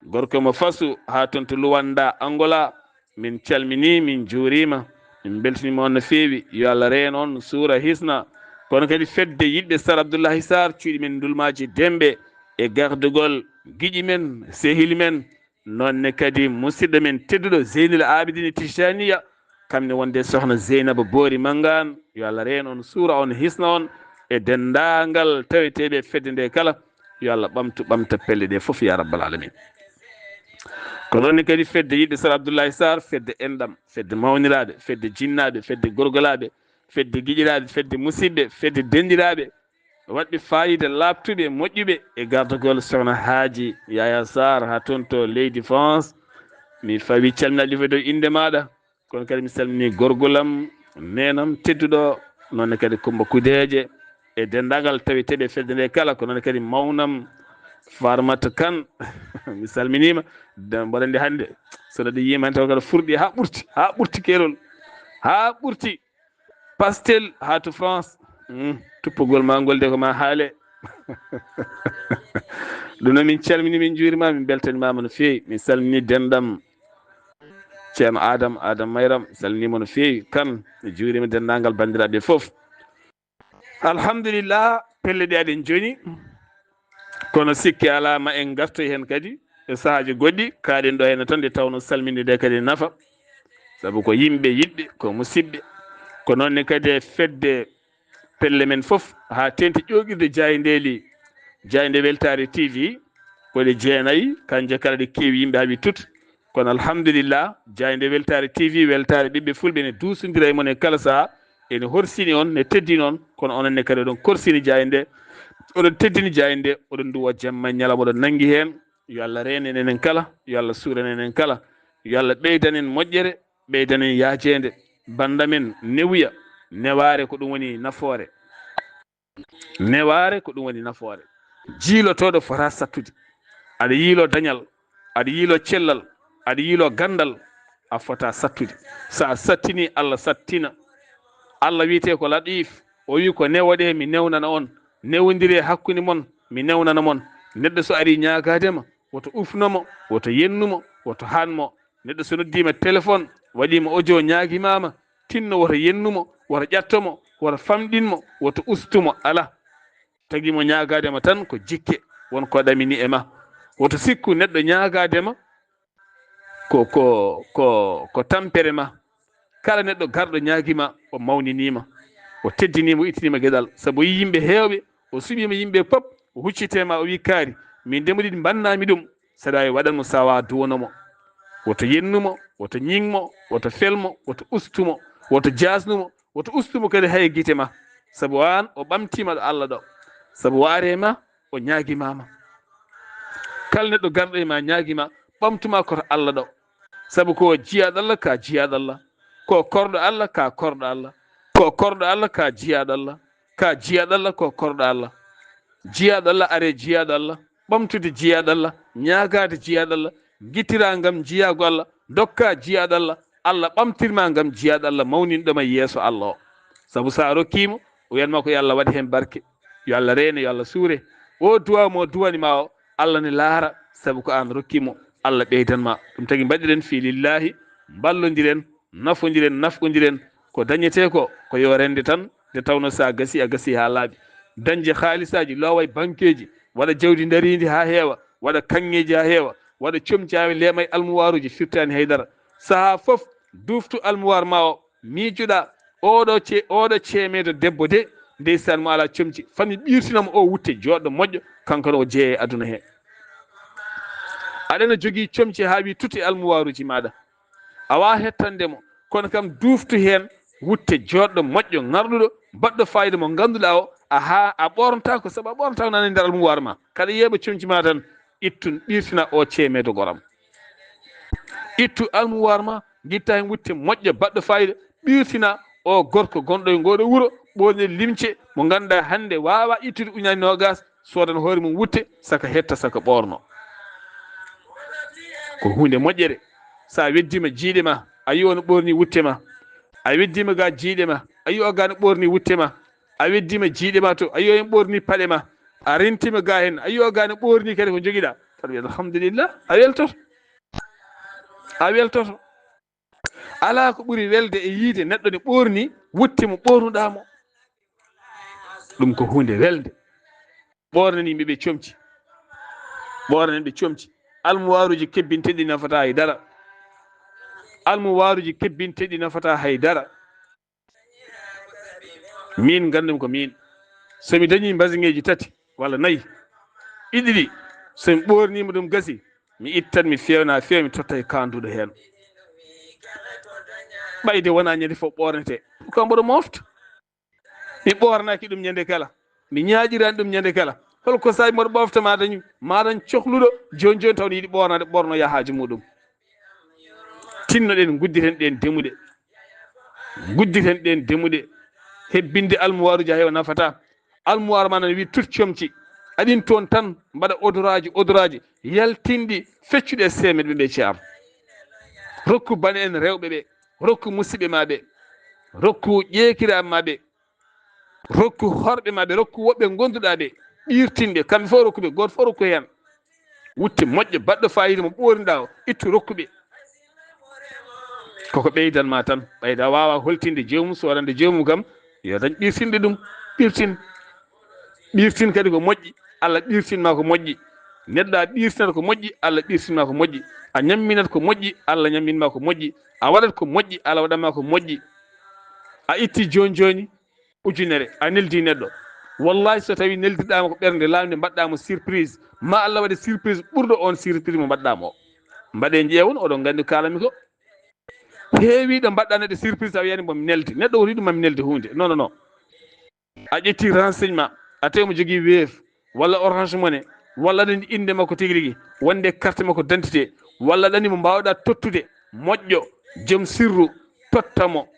gorko mo Fasu, haa toon to Luanda, Angola. Min calmini, min njuurima, min beltinima on no feewi. Yo Allah reen on, suura hisna. Kono kadi fedde yiɗɓe Sar Abdoulahi Sarr, cuuɗi men Ndulmaaji Demɓe, e gardugol giƴi men, sehili men, noon ne kadi musidɗo men tedduɗo Zeynul Abidin Tijaniya, kam ne wonde sohna Zeynaba Boori Manngaan. Yo Allah reen on, suura on, hisna on, e denndaangal taweteeɓe fedde nde kala. Yo Allah ɓamtu, ɓamta pelle ɗe fof, ya rabbal alamin. Ko ɗon ne kadi fedde yiɗɓe Sar Abdoulahi Sarr, fedde enɗam, fedde mawniraaɓe, fedde jinnaaɓe, fedde gorgolaaɓe, fedde giƴiraaɓe, fedde musidɓe, fedde denndiraaɓe, waɗɓe faayiida, laaɓtuɓe, moƴƴuɓe, e gardugol sohna Haaji Yaya Sarr haa toon to leydi France. Mi fawi calminaaɗi fof e dow innde maaɗa. Kono kadi mi salmini gorgol am, neenam tedduɗo, noon ne kadi Kumba Kudeeje e denndaangal taweteeɓe fedde nde kala, ko noon kadi mawnam Farmata Kan. Mi salminiima. De-, mboɗo anndi hannde, so neɗɗo yiima heen taw kadi furɗi haa ɓurti, haa ɓurti keerol, haa ɓurti. Pastel haa to France. Hmm, tuppugol ma ngol de ko ma haale. Ɗum noon min calmini, min njuurima, min beltanimaama no feewi. Min salmini denndam Ceerno Adam, Adam Mayram, salminiima no feewi. Kan, mi juurima denndaangal banndiraaɓe fof. Alhamdulillah, pelle ɗe aɗen njoni. Kono sikke alaa ma en ngartoy heen kadi e sahaaji goɗɗi, kaaɗen ɗo heen tan nde tawnoo salminde nde kadi nafa. Sabu ko yimɓe yiɗɓe, ko musidɓe. Ko noon ne kadi e fedde pelle men fof, haa teeŋti ƴoogirde jaayndeeli, jaaynde Weltaare T V, ko ɗe jeenayi, kanje kala ɗe keewi yimɓe haa wi tut. Kono alhamdulillah, jaaynde Weltaare T V, weltaare ɓiɓɓe fulɓe ne duusondira e mon e kala sahaa, ene horsini on, ne teddini on, kono onon ne kadi oɗon korsini jaaynde, oɗon teddini jaaynde, oɗon nduwa jamma e ñalawma, oɗon nanngi heen. Yo Allah reenen enen kala, yo Allah suuran enen kala, yo Allah ɓeydan en moƴƴere, ɓeydan en yaajeende. Bannda men newuya, newaare ko ɗum woni nafoore. Newaare ko ɗum woni nafoore. Jiilotooɗo fota sattude. Aɗa yiiloo dañal, aɗa yiiloo cellal, aɗa yiiloo ganndal, a fota sattude. So a sattinii, Allah sattina. Allah wiyetee ko Latif, o wii ko newoɗee, mi newnana on. Newondiree hakkunde mon, mi newnana mon. Neɗɗo so arii ñaagaade ma, woto ufno mo, woto yennu mo, woto haan mo. Neɗɗo so noddiima téléphone, waɗiima audio, ñaagimaama, tinno, woto yennu mo, woto ƴatto mo, woto famɗin mo, woto ustu mo, alaa. Tagi mo ñaagaade ma tan ko jikke, won ko ɗamini e ma. Woto sikku neɗɗo ñaagaade ma ko, ko, ko, ko tampere ma. Kala neɗɗo garɗo ñaagi ma, o mawninii ma, o teddinii ma, o ittinii ma geɗal. Sabu o yii yimɓe heewɓe, o suɓiima yimɓe pop, o huccitee ma, o wii kaari, min de mboɗo yiɗi mbannaa mi ɗum. Saɗa waawi waɗan mo, so a waawaa duwano mo. Woto yennu mo, woto ñiŋ mo, woto fel mo, woto ustu mo, woto jaasnu mo, woto ustu mo kadi hay gite ma. Sabu aan o ɓamtiima ɗo Allah ɗo. Sabu o arii e ma, o ñaagimaama. Kala neɗɗo garɗo e ma ñaagi ma, ɓamtu ma ko to Allah ɗo. Sabu ko jiyaaɗo Allah, ka jiyaaɗo Allah. Ko korɗo Allah, ka korɗo Allah. Ko korɗo Allah, ka jiyaaɗo Allah. Ka jiyaaɗo Allah, ko korɗo Allah. Jiyaaɗo Allah, aree jiyaaɗo Allah. Ɓamtude jiyaaɗo Allah, ñaagaade jiyaaɗo Allah, ngittiraa ngam jiyaago Allah, ndokkaa jiyaaɗo Allah, Allah ɓamtir ma ngam jiyaaɗo Allah mawninɗo ma yeeso Allah o. Sabu so a rokkii mo, o wiyan ma ko yo Allah waɗ heen barke, yo Allah reene, yo Allah suure. O duwaaw mo duwani ma o, Allah ne laara, sabu ko aan rokki mo, Allah ɓeydan ma. Ɗum tagi mbaɗiren fii lillaahi, mballondiren, nafondiren, nafqondiren. Ko dañetee ko, ko yo rende tan, nde tawnoo so a gasii, a gasii haa laaɓi. Dañde haalisaaji, loowa e bankeeji, waɗa jawdi ndariindi haa heewa, waɗa kaŋŋeeji haa heewa, waɗa comci haa leema e almuwaaruuji, firtaani hay dara. Sahaa fof, duuftu almuwaar ma o, miijoɗaa, oɗo ce-, oɗo ceemeedo debbo de, ndeysaan, mo alaa comci, fami ɓiirtina mo o wutte jooɗɗo moƴƴo, kanko ne o jeyaa e aduna he. Aɗa na jogii comci haa wii tuti almuwaaruuji maaɗa. A waawaa hettande mo, kono kam duuftu heen wutte jooɗɗo moƴƴo, ŋarɗuɗo, baɗɗo faayiida mo ngannduɗaa o, a haa, a ɓoornataako, sabu a ɓoornataako nana e nder almuwaar ma. Kaɗa yeeɓa comci ma tan, ittun, ɓiirtina o ceemeedo goram. Ittu almuwaar ma, ngitta heen wutte moƴƴo, baɗɗo faayiida, ɓiirtina o gorko gonɗo e ngooɗo wuro, ɓoorni limce mo ngannduɗaa hannde waawaa ittude ujunnaaje noogaas, soodan hoore mum wutte, saka hetta, saka ɓoorno. Ko huunde moƴƴere. So a weddiima jiiɗe ma, a yii o no ɓoorni wutte ma. A weddiima ga jiiɗe ma, a yii o ga no ɓoorni wutte ma. A weddiima jiiɗe ma to, a yii o en ɓoorni paɗe ma. A rentiima ga heen, a yii o ga no ɓoorni kadi ko njogiɗaa. Tan wiya, "Alhamdulillah." A weltoto. A weltoto. Alaa ko ɓuri welde e yiide neɗɗo ne ɓoorni wutte mo ɓoornuɗaa mo. Ɗum ko huunde welde. Ɓoornani yimɓe ɓe comci. Ɓoornani ɓe comci. Almuwaaruuji kebbinteɗi nafataa hay dara. Almuwaaruuji kebbinteɗi nafataa hay dara. Min, nganndumi ko min. So mi dañii mbasiŋeeji tati walla nayi, ɗiɗi ɗi, so mi ɓoorniima ɗum gasi, mi ittan, mi feewna feewa, mi totta e kaanduɗo heen. Ɓayde wonaa ñande fof ɓoornetee. Pourquoi mboɗo moofta? Mi ɓoornaaki ɗum ñande kala. Mi ñaaƴiraani ɗum ñande kala. Hol ko saabi mboɗo ɓoofta? Ma dañ, ma dañ cohluɗo jooni jooni taw ne yiɗi ɓoornaade, ɓoorno yaha haaju muɗum. Tinnoɗen, ngudditen ɗeen demuɗe. Ngudditen ɗeen demuɗe. Hebbinde almuwaaruuji hay o nafataa. Almuwaar ma nana wii tut comci. Aɗin toon tan mbaɗa odoraaji, odoraaji. Yaltinɗi feccuɗi e seemedɓe ɓe, ceerno. Rokku bane en rewɓe ɓe. Rokku musiɓɓe ma ɓe. Rokku ƴeekiraaɓe ma ɓe. Rokku horɓe ma ɓe, rokku woɓɓe ngonduɗaa ɓe, ɓiirtinɓe, kamɓe fof rokku ɓe, gooto fof rokku heen. Wutte moƴƴo, baɗɗo faayiida mo ɓoorniɗaa o, ittu rokku ɓe. Koko ɓeydan ma tan, ɓayde a waawaa holtinde joomum, soodande joomum kam, yo dañ ɓiirtinɓe ɗum, ɓiirtin. Ɓiirtin kadi ko moƴƴi, Allah ɓiirtin ma ko moƴƴi. Neɗɗo a ɓiirtinat ko moƴƴi, Allah ɓiirtin ma ko moƴƴi. A ñamminat ko moƴƴi, Allah ñammin ma ko moƴƴi. A waɗat ko moƴƴi, Allah waɗan ma ko moƴƴi. A itti jooni jooni, ujunere, a neldi neɗɗo. Wallahi, so tawi neldirɗaa mo ko ɓernde laamnde, mbaɗɗaa mo surprise, ma Allah waɗe surprise ɓurɗo on surprise mo mbaɗɗaa mo o. Mbaɗee ƴeewon, oɗon nganndi ko kaalanmi ko. Heewiiɗo mbaɗɗaa neɗɗo surprise, a wiyani mo mi neldi. Neɗɗo woto yiɗu ma mi neldi huunde. Non, non, non. A ƴetti renseignement, a tawi mo jogii Wave walla Orange Money, walla aɗa anndi innde makko tigi rigi, wonde carte makko d'identité, walla aɗa anndi mo mbaawɗaa tottude, moƴƴo, joom sirru, totta mo.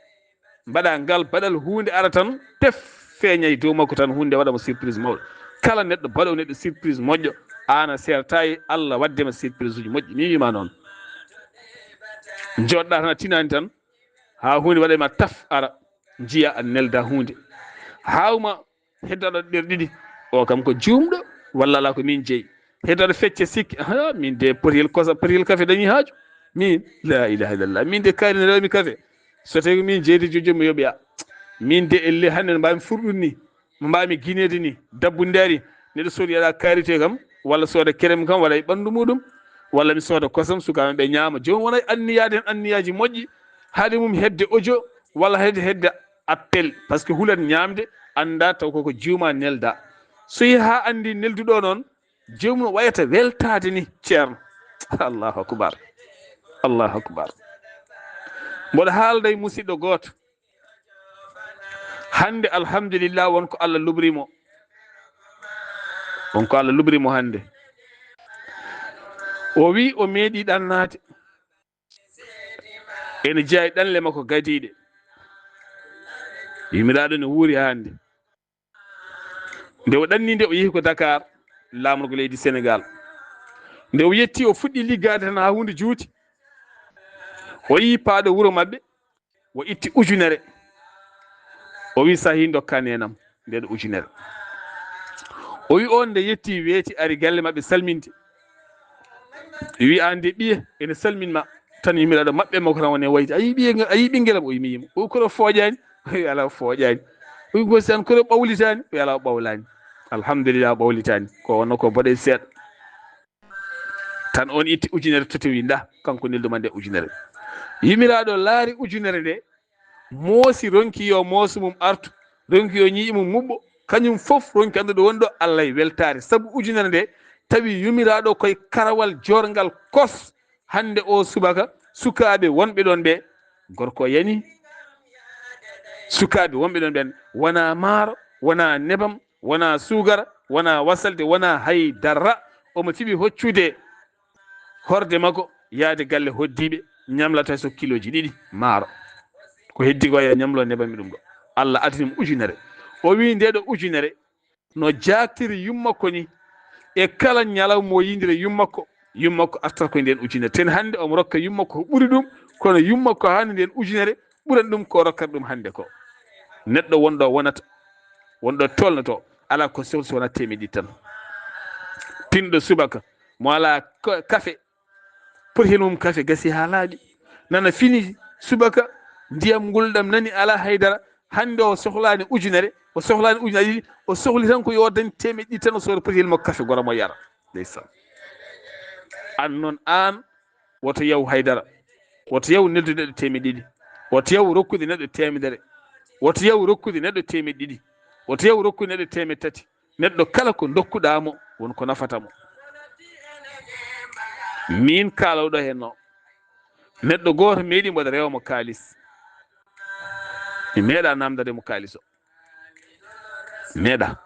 Mbaɗa ngal baɗal, huunde ara tan, tef, feeña e dow makko tan, huunde waɗa mo surprise mawɗo. Kala neɗɗo baɗoowo neɗɗo surprise moƴƴo, aan a seertaa e Allah waɗde ma surprise uji moƴƴi. Mi wiima noon. Njooɗɗaa tan a tinaani tan, haa huunde waɗa e ma taf ara, njiya a nelda huunde. Haawma heddaɗo ɗer ɗiɗi, o kam ko juumɗo, walla alaa ko min jeyi. Heddaɗo fecce sikki, "Aha, min de potel kosa, potel kafe dañi haaju. Min, la ilaha illallah, min de kaari ne rewmi kafe. So tawi ko min jeyde jojo mi yoɓi a. Min de elle hannde no mbaami furɗude ni, no mbaami gineede ni, dabbunde ari, neɗɗo soodi aɗa karité kam, walla sooda kerem kam, walla e ɓanndu muɗum, walla mi sooda kosam, sukaaɓe ɓe ñaama." Jooni wona anniyaade heen anniyaaji moƴƴi, haade mum hedde audio, walla hedde, hedde appel, parce que hulat ñaamde, annda taw koko juuma nelda. So yehi haa anndi nelduɗo noon, joomum wayata weltaade ni, ceerno. Allahu akbar. Allahu akbar. Mboɗo haalda e musidɗo gooto. Hannde, alhamdulillah, won ko Allah lubri mo. Won ko Allah lubri mo hannde. O wi o meeɗi ɗannaade. Ene jeyaa e ɗanle makko gadiiɗe. Yumiraaɗo ne wuuri hannde. Nde o ɗanni nde, o yehi ko Dakar, laamorgo leydi Senegal. Nde o yetti, o fuɗɗi liggaade tan haa huunde juuti. O yii paaɗo wuro maɓɓe, o itti ujunere. O wi, "Saahi, ndokka neenam nde ɗo ujunere." O wi, on nde yetti, weeti, ari galle maɓɓe, salminde. Wi, "Aan de, ɓiye, ene salmin ma." Tan yumiraaɗo maɓɓe makko tan woni e wayde. "A yii ɓiye ngal, a yii ɓinngel am?" O yii mo. O wi, "Kono fooƴaani?" O wi, "Alaa, o fooƴaani." O wi, "Gosi an, kono ɓawlitaani?" O wi, "Alaa, o ɓawlaani. Alhamdulillah, o ɓawlitaani. Ko wonno ko boɗe seeɗa." Tan on itti ujunere, totti, wi, "Nda, kanko neldu ma nde ujunere." Yumiraaɗo laari ujunere nde, moosi, ronki yo mooso mum artu, ronki yo ñiiƴe mum muɓɓo, kañum fof ronki anndude woni ɗo Allah e weltaare. Sabu ujunere nde tawi yumiraaɗo koye karawal joorngal kos. Hannde o subaka, sukaaɓe wonɓe ɗon ɓe, gorko o yani, sukaaɓe wonɓe ɗon ɓen, wona maaro, wona nebam, wona suugara, wona wasalde, wona hay dara. Omo fiɓi hoccude horde makko, yaade galle hoddiiɓe, ñamlata so kilooji ɗiɗi maaro. Ko heddi ko, yo ñamlo nebam e ɗum ɗo. Allah addani mo ujunere. O wi, nde ɗo ujunere no jaaktiri yummakko ni. E kala ñalawma mo yindira yummakko, yummakko artata ko nden ujunere. Ten hannde omo rokka yummakko ko ɓuri ɗum, kono yummakko hannde nden ujunere ɓuran ɗum ko rokkata ɗum hannde ko. Neɗɗo wonɗo wonata, wonɗo tolnoto, alaa ko sohli so wonaa teemedde ɗiɗi tan. Pinɗo subaka, mo alaa ko-, kafe, poti heen mum kafe, gasi haa laaɓi. Nana fini subaka, ndiyam ngulɗam nani, alaa haydara. Hannde o sohlaani ujunere, o sohlaani ujunere ɗiɗi, o sohli tan ko yo dañ teemedde ɗiɗi tan, o sooda poti heen makko kafe, gora mo yara. Ndeysaan. Aan noon, aan, woto yaw haydara. Woto yaw neldude neɗɗo teemedde ɗiɗi. Woto yaw rokkude neɗɗo teemedere. Woto yaw rokkude neɗɗo teemedde ɗiɗi. Woto yaw rokkude neɗɗo teemedde tati. Neɗɗo kala ko ndokkuɗaa mo, won ko nafata mo. Miin kaalawɗo heen o, neɗɗo gooto meeɗi mboɗo rewa mo kaalis. Mi meeɗaa naamndade mo kaalis o. Meeɗaa.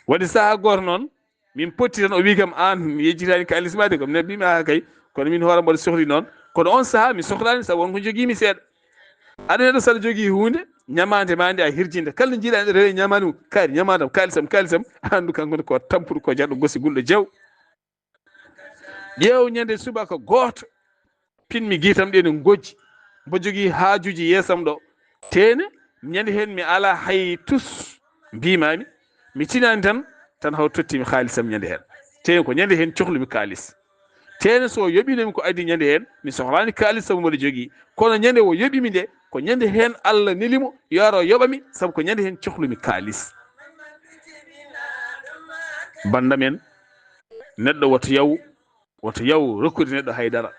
Waɗi sahaa gooto noon, min potti tan, o wi kam, "Aan, mi yejjitaani kaalis ma de." Ko mi nebbimi, "Aa kay, kono min hoore mboɗo sohli noon." Kono on sahaa mi sohlaani, sabu won ko njogiimi seeɗa. Aɗa neɗɗo, so aɗa jogii huunde, ñamaande ma nde a hirjinta. Kala nde njiiɗaa neɗɗo rewe ñamaande mum, kaari ñamaande am, kaalisam, kaalisam, a anndu kanko ne ko tampuɗo, ko jaɗɗo gosi gulɗo jaw. Ƴeew ñande subaka gooto, pinmi giitam ɗe no ngojji. Mbo jogii haajuuji yeesam ɗo. Teene, ñande heen mi alaa hay tus mbiimaami. Mi tinaani tan, tan haw tottimi haalisam ñande heen. Teene ko ñande heen cohlumi kaalis. Teene so yoɓinoomi ko adii ñande heen, mi sohlaani kaalis sabu mboɗo jogii. Kono ñande o yoɓimi nde, ko ñande heen Allah neli mo, yo ar o yoɓa mi, sabu ko ñande heen cohlumi kaalis. Banndam en, neɗɗo woto yaw, woto yaw rokkude neɗɗo haydara.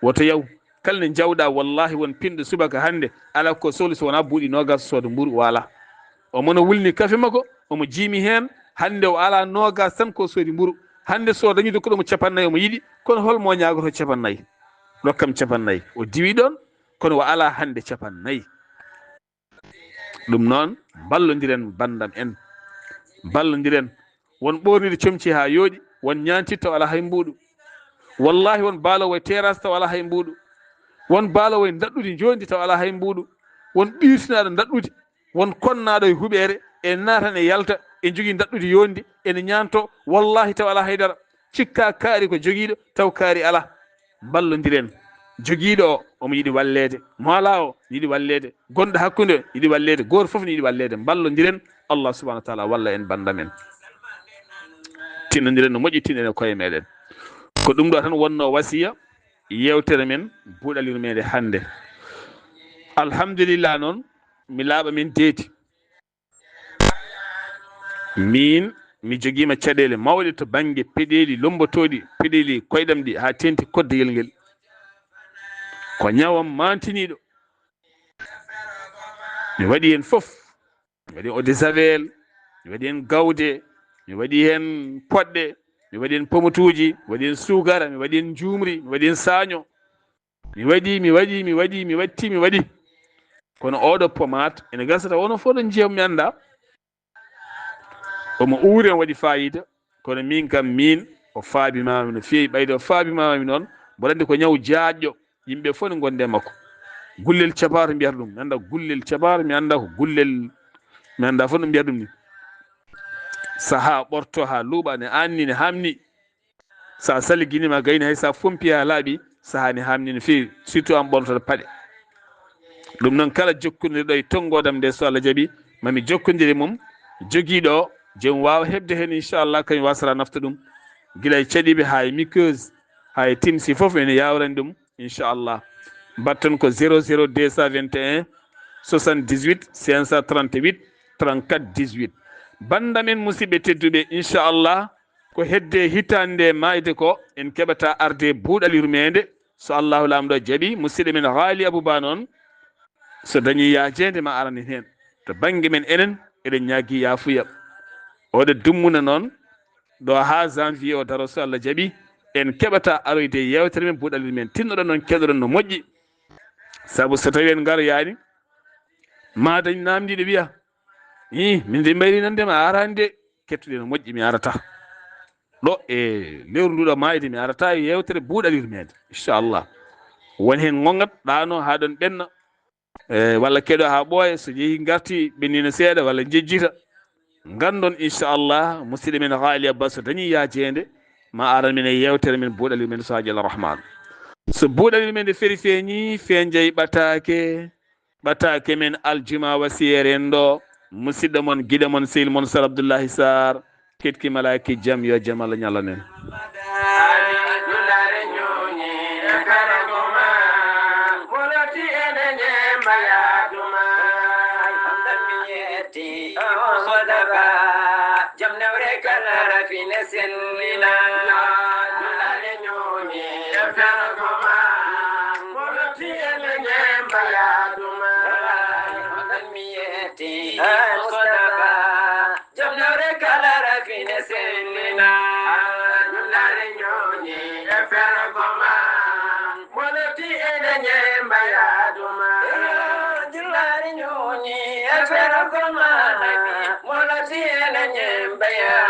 Woto yaw. Kala nde njawɗaa, wallahi, won pinɗo subaka hannde, alaa ko sohli so wonaa buuɗi noogas sooda mburu, o alaa. Omo no wulni kafe makko, omo jiimi heen, hannde o alaa noogas tan ko soodi mburu. Hannde so dañi dokkuɗo mo capannayyi omo yiɗi, kono hol mo ñaagoto capannayyi? Rokkam capannayyi. O diwi ɗon, kono o alaa hannde capannayyi. Ɗum noon, mballondiren, banndam en. Mballondiren. Won ɓoorniiɗo comci haa yooɗi, Won ñaantiiɗo taw alaa hay mbuuɗu. Wallaahi, won baaloowo e teeraas taw alaa hay mbuuɗu. Won baaloowo e ndaɗɗudi njoondi taw alaa hay mbuuɗu. Won ɓiirtinaaɗo ndaɗɗudi. Won konnaaɗo e huɓeere, e naatan e yalta, e jogii ndaɗɗudi yoondi, ene ñaanto, wallaahi taw alaa hay dara. Cikka kaari ko jogiiɗo, taw kaari alaa. Mballondiren. Jogiiɗo o, omo yiɗi walleede. Mo alaa o, yiɗi walleede. Gonɗo hakkunde o, yiɗi walleede. Gooto fof ne yiɗi walleede. Mballondiren. Allah subhanahu wa taala walla en, bannda men. Tinnondiren no moƴƴi, tinnen e koye meɗen. Ko ɗum ɗo tan wonno wasiya yeewtere men buuɗal yurmeende hannde. Alhamdulillah noon, mi laaɓa min deedi. Miin, mi jogiima caɗeele mawɗe to bannge peɗeeli lommbotooɗi, peɗeeli koyɗam ɗi, haa teeŋti koddeyel ngel. Ko ñawam maantiniiɗo. Mi waɗi heen fof. Mi waɗi eau de javel, mi waɗi heen gawde, mi waɗi heen poɗɗe, mi waɗi heen pomutuuji, mi waɗi heen suukara, mi waɗi heen njuumri, mi waɗi heen saaño. Mi waɗi, mi waɗi, mi waɗi, mi watti, mi waɗi. Kono oɗo pomaat ene gasa taw onon fof ɗon njiya mi annda. Omo uuri, omo waɗi faayiida, kono miin kam, miin o faabimaami no feewi. Ɓayde o faabimaami noon, mboɗo anndi ko ñaw jaajɗo, yimɓe fof ne ngondi e makko. Gullel cabaaro mbiyata ɗum, mi annda gullel cabaaro, mi annda ko gullel, mi annda fof no mbiyata ɗum ni. Sahaa ɓorto haa luuɓa, ne aanni, ne haamni. So a saligini ma gayni, hay so a fompi haa laaɓi, sahaa ne haamni no feewi, surtout aan ɓornotoɗo paɗe. Ɗum noon, kala jokkondirɗo e tonngoodam nde, so Allah jaɓi, mami jokkondir e mum. Jogiiɗo o, jom waawa heɓde heen, inchallah, kañum waasata nafta ɗum. Gila e caɗiiɓe haa e muqueuse, haa e timsi fof ene yaawrani ɗum, inchallah. Mbatton ko zéro zéro deux cent vingt et un soixante-dix-huit cinq cent trente-huit trente-quatre dix-huit. Bannda men, musidɓe tedduɓe, inchallah, ko hedde hitaande nde maayde ko, en keɓata arde buuɗal yurmeende, so Allahu Laamɗo jaɓi. Musidɗo men Haali Abuba noon, so dañii yaajeende, ma arane heen. To bannge men enen, eɗen ñaagii yaafuya. Oɗo dummuna noon, ɗo haa janvier o daro, so Allah jaɓi, en keɓata aroyde e yeewtere men buuɗal yurmeende. Tinnoɗon noon, keɗoɗon no moƴƴi. Sabu so tawii en ngaroyaani, ma dañ naamndiiɗo wiya, "Ih, min de mbayri nan de ma araani de." Kettuɗen no moƴƴi, mi arata. Ɗo e lewru ndu ɗo maayde, mi arata e yeewtere buuɗal yurmeende, inchallah. Won heen ŋoŋat, ɗaano haa ɗon ɓenna, e, walla keɗo haa ɓooya, so yehi ngarti, ɓennina seeɗa walla njejjita. Nganndon, inchallah, musidɗo men Haali Abba, so dañii yaajeende, ma aran min e yeewtere men buuɗal yurmeende, so haaji Allah Rahman. So buuɗal yurmeende feri feeñi, feenjay ɓataake, ɓataake men aljuma wasiyere en ɗo, musidɗo mon, giɗo mon, sehil mon, Sar Abdullahi Sar, ketki malaaki jam, yo jam Allah ñalan en. Jam newre kala rafine sellina. Dulare ñooñi e fergo ma. Moloti e leñe mbayaduma. Oɗon mi yetti. Mustafa. Jam newre kala rafine sellina. Dulare ñooñi e fergo ma. Moloti e leñe mbayaduma. Dulare ñooñi e fergo ma. Moloti e leñe mbayaduma.